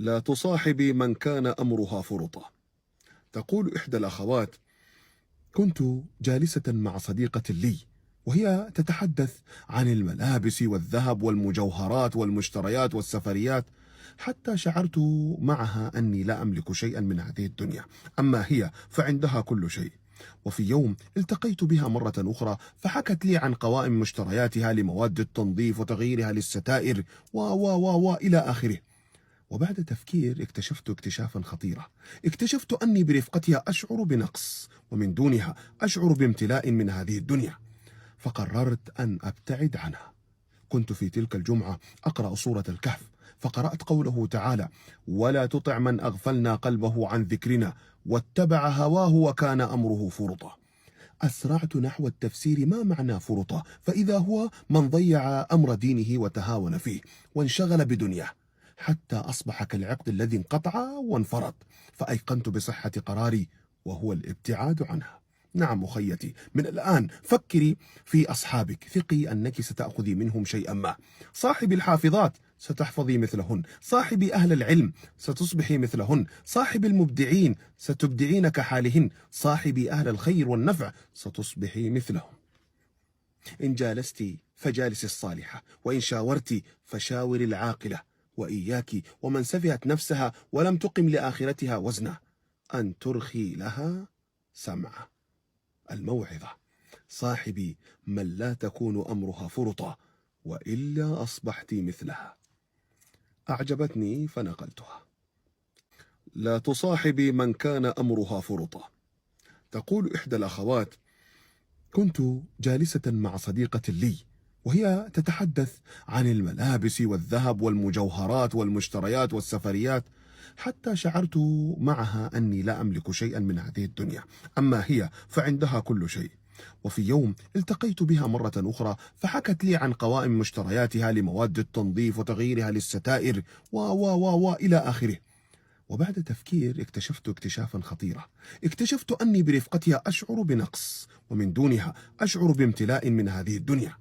لا تصاحبي من كان أمرها فرطة. تقول إحدى الأخوات: كنت جالسة مع صديقة لي وهي تتحدث عن الملابس والذهب والمجوهرات والمشتريات والسفريات، حتى شعرت معها أني لا أملك شيئا من هذه الدنيا، أما هي فعندها كل شيء. وفي يوم التقيت بها مرة أخرى فحكت لي عن قوائم مشترياتها لمواد التنظيف وتغييرها للستائر إلى آخره. وبعد تفكير اكتشفت اكتشافا خطيرا، اكتشفت أني برفقتها أشعر بنقص، ومن دونها أشعر بامتلاء من هذه الدنيا، فقررت أن أبتعد عنها. كنت في تلك الجمعة أقرأ سورة الكهف، فقرأت قوله تعالى: ولا تطع من أغفلنا قلبه عن ذكرنا واتبع هواه وكان أمره فرطا. أسرعت نحو التفسير ما معنى فرطة، فإذا هو من ضيع أمر دينه وتهاون فيه وانشغل بدنياه، حتى أصبح كالعقد الذي انقطع وانفرط. فأيقنت بصحة قراري، وهو الابتعاد عنها. نعم أخيتي، من الآن فكري في أصحابك، ثقي أنك ستأخذي منهم شيئا ما. صاحبي الحافظات ستحفظي مثلهن، صاحبي أهل العلم ستصبحي مثلهن، صاحبي المبدعين ستبدعين كحالهن، صاحبي أهل الخير والنفع ستصبحي مثلهم. إن جالست فجالس الصالحة، وإن شاورت فشاور العاقلة، وإياك ومن سفهت نفسها ولم تقم لآخرتها وزنا أن ترخي لها سمعة. الموعظة: صاحبي من لا تكون أمرها فرطة، وإلا أصبحت مثلها. أعجبتني فنقلتها. لا تصاحبي من كان أمرها فرطة. تقول إحدى الأخوات: كنت جالسة مع صديقة لي وهي تتحدث عن الملابس والذهب والمجوهرات والمشتريات والسفريات، حتى شعرت معها أني لا أملك شيئا من هذه الدنيا، أما هي فعندها كل شيء. وفي يوم التقيت بها مرة أخرى فحكت لي عن قوائم مشترياتها لمواد التنظيف وتغييرها للستائر إلى آخره. وبعد تفكير اكتشفت اكتشافا خطيرا، اكتشفت أني برفقتها أشعر بنقص، ومن دونها أشعر بامتلاء من هذه الدنيا،